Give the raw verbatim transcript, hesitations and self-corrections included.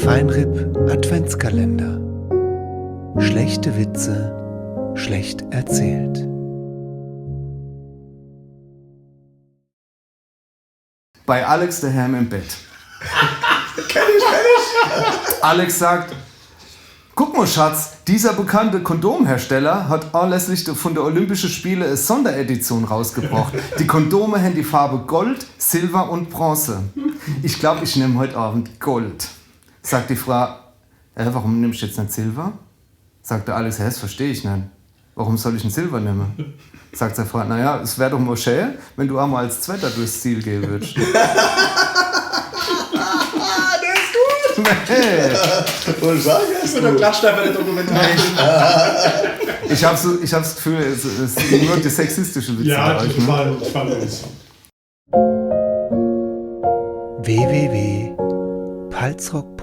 Fine R I P Adventskalender. Schlechte Witze schlecht erzählt. Bei Alex daheim im Bett. Kenn ich, kenn ich. Alex sagt: „Guck mal, Schatz, dieser bekannte Kondomhersteller hat anlässlich de, von der Olympischen Spiele e Sonderedition rausgebracht. Die Kondome haben die Farbe Gold, Silber und Bronze. Ich glaub, ich nehm heut Abend Gold.“ Sagt die Frau: „Äh, warum nimmst du jetzt nicht Silber?“ Sagt der Alex: „Hä, das versteh ich nicht. Warum soll ich en Silber nehmen?“ Sagt seine Frau: „Naja, es wär doch mal schön, wenn du einmal als Zweiter durchs Ziel gehen würdest.“ Wollte ich sagen, das ist Oder gut. Klatschstein bei der Dokumentation. Ich habe so, ich hab das Gefühl, es, es sind nur die sexistischen Witze Ja, bei euch. Ne? Total, total uns. W W W palzrock.de